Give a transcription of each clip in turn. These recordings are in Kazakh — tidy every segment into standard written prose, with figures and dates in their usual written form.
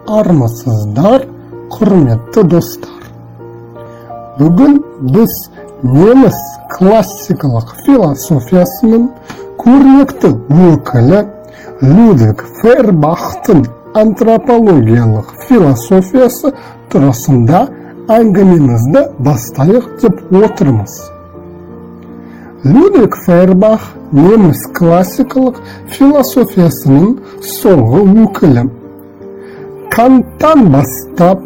Армысыздар, құрметті достар. Бүгін біз неміс классикалық философиясының көрнекті өкілі Людвиг Фейербахтың антропологиялық философиясы турасында әңгімемізді бастайық деп отырмыз. Людвиг Фейербах неміс классикалық философиясының соңғы өкілі. Канттан бастап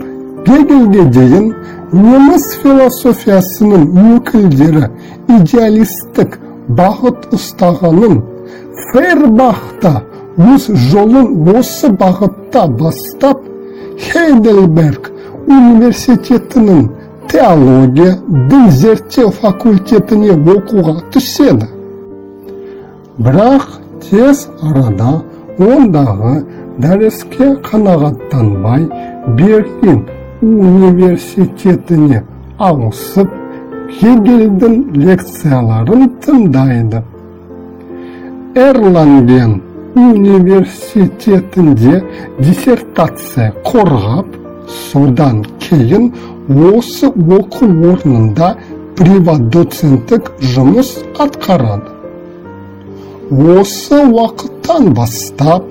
Гегельге дейін неміс философиясының өкілдері идеалистік бағыт ұстағанын, Фейербах та өз жолын осы бағытта бастап, Хейдельберг университетінің теология, дін зерттеу факультетіне оқуға түседі. Бірақ тез арада ондағы дәріске қанағаттанбай, Берлин университетіне ауысып, Гегельдің лекцияларын тыңдайды. Эрланген университетінде диссертация қорғап, содан кейін осы оқу орнында приват-доценттік жұмыс атқарады. Осы уақыттан бастап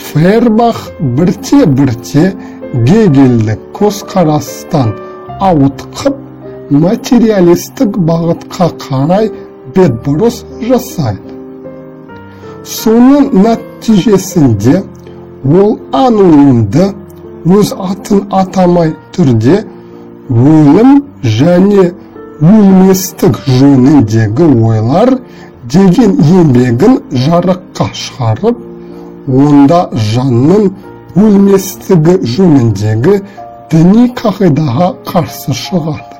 Фейербах бірте-бірте Гегельдік көзқарастан ауытқып, материалистік бағытқа қарай бетбұрыс жасайды. Соның нәтижесінде ол анонимді өз атын атамай түрде өлім және өлместік жөніндегі ойлар деген еңбегін жарыққа шығарып, онда жанның өлместігі жөніндегі діни қағидаға қарсы шығады.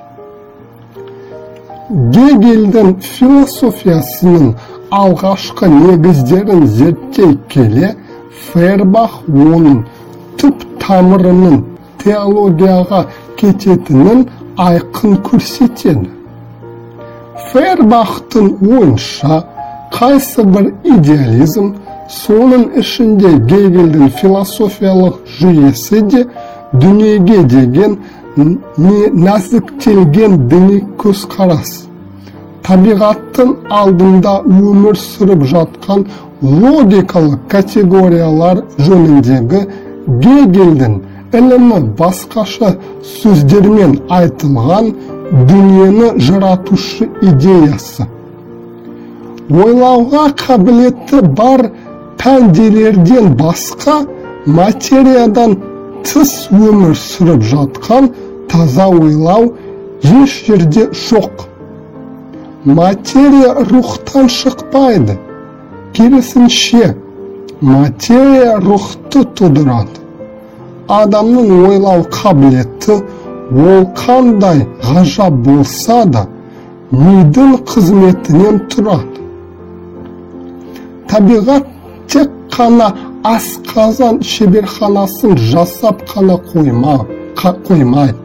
Гегельдің философиясының алғашқы негіздерін зерттей келе, Фейербах оның түп тамырының теологияға кететінін айқын көрсетеді. Фейербахтың ойынша, қайсы бір идеализм, соның ішінде Гегельдің философиялық жүйесі де дүниеге деген нәзіктелген діни көзқарас, табиғаттың алдында өмір сүріп жатқан логикалық категориялар жөніндегі Гегельдің ілімі басқаша сөздермен айтылған дүниені жаратушы идеясы. Ойлауға қабілеті бар пәнделерден басқа материядан тыс өмір сүріп жатқан таза ойлау еш жерде жоқ. Материя рухтан шықпайды, керісінше, материя рухты тудырады. Адамның ойлау қабілеті ол қандай ғажап болса да, мидың қызметінен тұрады. Табиғат тек қана асқазан шеберханасын жасап қана қоймай,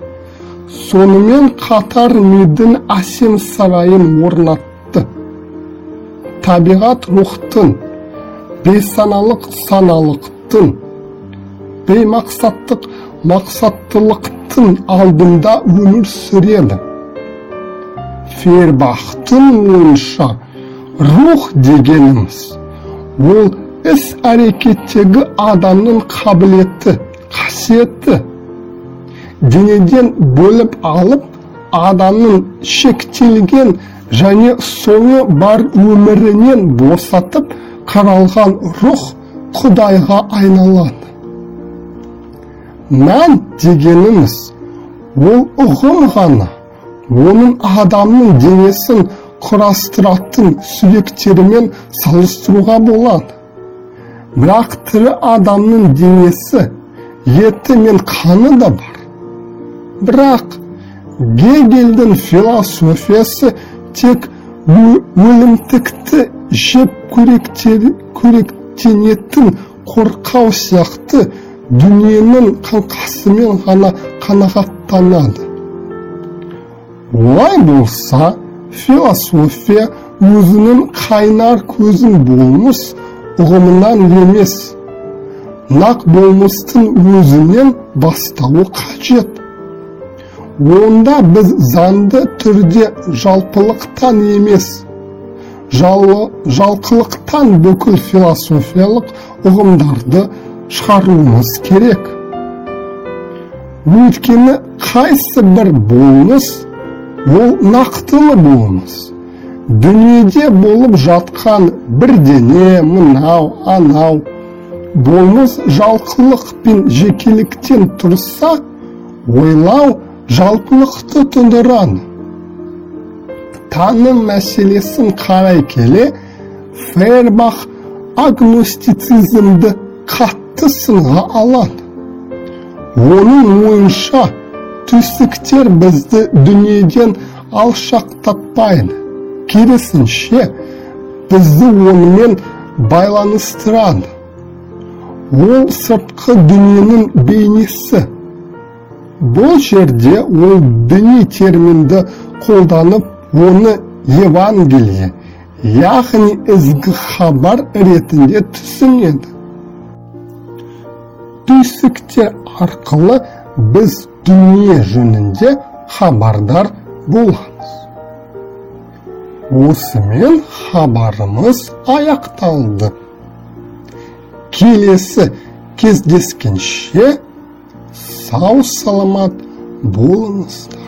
сонымен қатар мидың әсем сарайын орнатты. Табиғат рухтың, бейсаналық саналықтың, беймақсаттық мақсаттылықтың алдында өмір сүреді. Фейербахтың ойынша, рух дегеніміз ол іс-әрекеттегі адамның қабілеті, қасиеті. Денеден бөліп алып, адамның шектелген және соңы бар өмірінен босатып қаралған рух Құдайға айналады. Мән дегеніміз ол ұғым ғана, оның адамның денесін құрастыратын сүйектерімен салыстыруға болады. Бірақ тірі адамның денесі, еті мен қаны да бар. Бірақ Гегельдің философиясы тек өлімтікті жеп көректенетін қорқау сияқты дүниенің қаңқасымен ғана қанағаттанады. Олай болса, философия өзінің қайнар көзін болмыс ұғымынан емес, нақ болмыстың өзінен бастауы қажет. Онда біз заңды түрде жалпылықтан емес, жалқылықтан бүкіл философиялық ұғымдарды шығаруымыз керек. Өйткені қайсы бір болмыс, ол нақтылы болмыс. Дүниеде болып жатқан бірдене, мынау, анау болмыс жалқылық пен жекеліктен тұрса, ойлау жалпылықты тудырады. Таным мәселесін қарай келе, Фейербах агностицизмді қатты сынға алады. Оның ойынша, түйсіктер бізді дүниеден алшақтатпайды, керісінше, бізді онымен байланыстырады. Ол сыртқы дүниенің бейнесі. Бұл жерде ол діни терминді қолданып, оны Евангелие, яғни ізгі хабар ретінде түсінеді. Түйсіктер арқылы біз дүние жөнінде хабардар боламыз. Осымен хабарымыз аяқталды. Келесі кездескенше сау саламат болыңыздар.